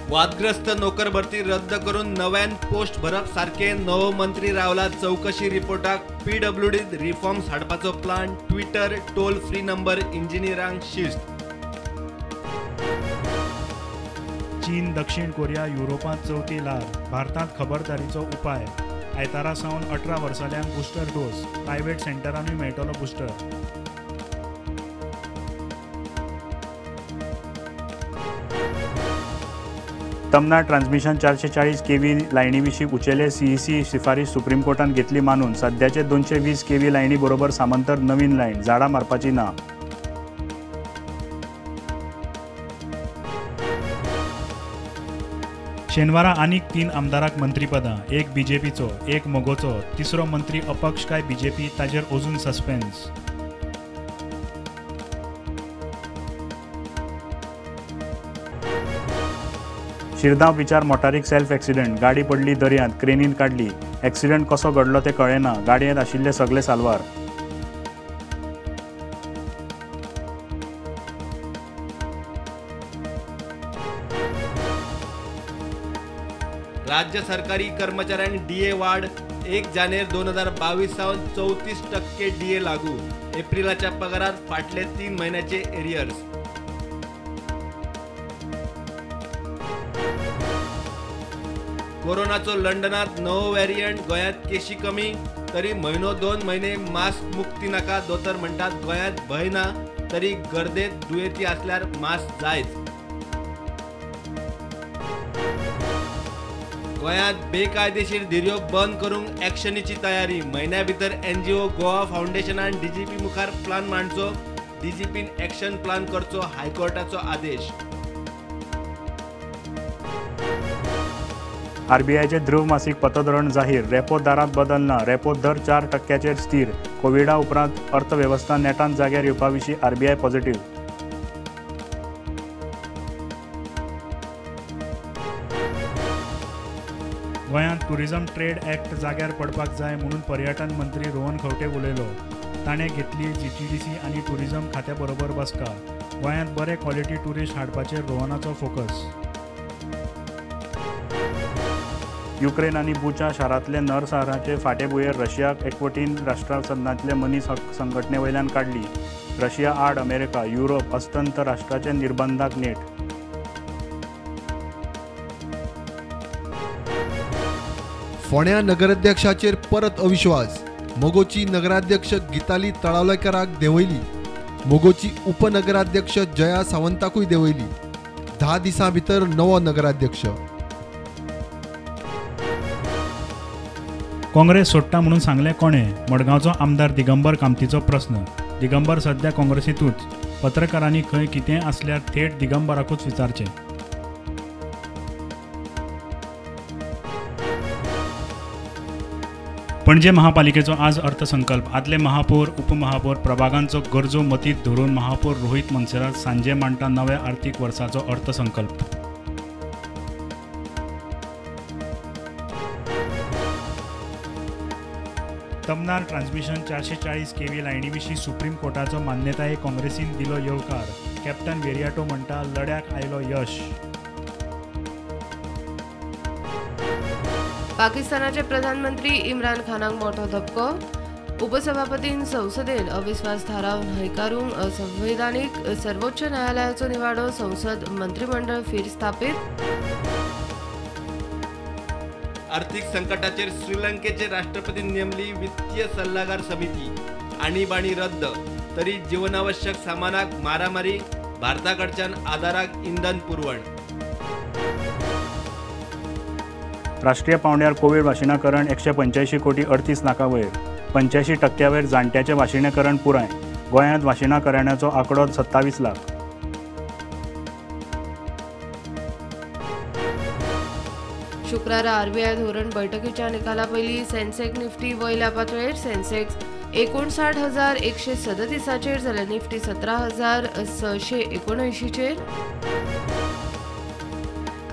वादग्रस्त नोकर भरती रद्द करून नव्यान पोस्ट भरप सारखे नवो मंत्री रावला चौकशी रिपोर्टाक पीडब्ल्यूडीत रिफॉर्म्स हाडपाचो plan. Twitter toll free number इंजिनियरांक शिस्त. चीन, दक्षिण कोरिया, युरोपांत चवथी ल्हार. भारतांत खबरदारीचो उपाय. आयतारा सावन 18 वर्सांल्यांक बुस्टर डोस. प्रायव्हेट सेंटरांनी मेळटलो बुस्टर. तमनार ट्रान्समिशन 440 केव्ही लायनी विशीं उचेले सीईसी शिफारीस सुप्रीम कोर्टान घेतली मानून. सद्याचे 220 केव्ही लायनी बरोबर सामंतर नवीन लायन. झाडां मारपाची ना. शेनवारा आनीक 3 आमदाराक मंत्रीपदां. एक बीजेपीचो, एक मगोचो, तिसरो मंत्री अपक्ष काय बीजेपी ताजेर अजून सस्पेन्स. शिरदांव बिचार मोटारीक सेल्फ एक्सिडंट. गाडी पडली दर्यांत, क्रेनीन काडली. एक्सिडंट कसो घडलो तें कळ्ळें ना. गाडयेंत आशिल्ले सगळे साल्वार. राज्य सरकारी कर्मचाऱ्यांक डीए वाढ. 1 जानेर 2022 सावन 34% डीए लागू. एप्रिलाच्या पगारात फाटले 3 म्हयन्याचे एरियर्स. कोरोनाचो लंडनात नवो वेरियंट. गोंयांत केशी कमी तरी म्हयनो 2 म्हयने मास्क मुक्ती नाका. दोतोर म्हणटात गोंयांत भंय ना तरी गर्देत दुयेंती आसल्यार मास्क जायच. गोंयांत बेकायदेशीर धिरयो बंद करूंक एक्शनीची तयारी. म्हयन्या भितर एनजीओ गोवा फावंडेशनान डीजीपी मुखार प्लान मांडचो. डीजीपीन एक्शन प्लान करचो हायकोर्टाचो आदेश. आरबीआयचे ध्रुव मासीक पतधोरण जाहीर. रेपो दरांत बदल ना. रेपो दर 4% स्थिर. कोविडा उपरांत अर्थवेवस्था नेटान जाग्यार येवपा विशीं आरबीआय पॉझिटिव्ह. गोंयांत टुरिझम ट्रेड ॲक्ट जाग्यार पडपाक जाय म्हणून पर्यटन मंत्री रोहन खंवटे उलयलो. ताणें घेतली जीटीडीसी आनी टुरिझम खात्या बरोबर बसका. गोंयांत बरे क्वॉलिटी टुरिस्ट हाडपाचेर रोहनाचो फोकस. युक्रेन आनी बुचा शारांतले नरसंहाराचे फाटेभुंयेर रशियाक एकवटीन राष्ट्रसंघांतले मनीस हक्क संघटने वयल्यान काडली. रशिया आड अमेरिका, युरोप, अस्तंत राष्ट्राचे निर्बंधाक नेट. फोंड्या नगराध्यक्षाचेर परत अविश्वास. मगोची नगराध्यक्ष गीताली तळावलेकराक देंवयली. मगोची उपनगराध्यक्ष जया सावंताकूय देंवयली. 10 दिसां भितर नवो नगराध्यक्ष. काँग्रेस सोडटा म्हणून सांगलें कोणें? मडगांवचो आमदार दिगंबर कामतीचो प्रस्न. दिगंबर सध्या काँग्रेसींतूच. पत्रकारांनी खंय कितेंय आसल्यार थेट दिगंबराकूच विचारचें. पणजे महापालिकेचो आज अर्थसंकल्प. आदले महापौर, उपमहापौर प्रभागांचो गरजो मतींत धरून महापौर रोहित मोन्सेरात सांजे मांडटा नव्या आर्थीक वर्साचो अर्थसंकल्प. तमनार ट्रान्समिशन 440 केव्ही लायनी विशीं सुप्रीम कोर्टाचो मान्यताये काँग्रेसीन दिलो येवकार. कॅप्टन वेरियाटो म्हणटा लढ्याक आयलो यश. पाकिस्तानाचे प्रधानमंत्री इम्रान खानाक मोठो धपको. उपसभापतीन संसदेन अविश्वास थाराव न्हयकारूंक असंवैधानीक. सर्वोच्च न्यायालयाचो निवाडो. संसद मंत्रिमंडळ फिर स्थापित. आर्थिक संकटाचेर श्रीलंकेचे राष्ट्रपती नेमली वित्तीय सल्लागार समिती. आणीबाणी रद्द तरी जीवनावश्यक सामानाक मारामारी. भारताकडच्यान आदाराक इंधन पुरवण. राष्ट्रीय पांवड्यार कोवीड वाशिनाकरण 185 कोटी 38 लाखां वयर. 85% वयर जाण्ट्याचें वाशिनीकरण पुराय. गोंयांत वाशिनाकरणाचो आंकडो 27 लाख. शुक्रारा आरबीआय धोरण बैठकीच्या निकाला पयलीं सेन्सेक्स निफ्टी वयल्या पातळेर. सेन्सेक्स 59,137 जाल्यार निफ्टी 17,679चेर.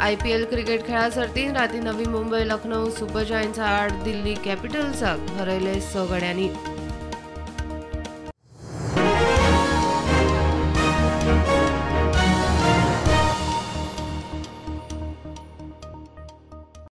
आयपीएल क्रिकेट खेळा सर्तीन राती नवी मुंबय लखनौ सुपर जायंट्सा आड दिल्ली कॅपिटल्साक हरयले 6 गड्यांनी.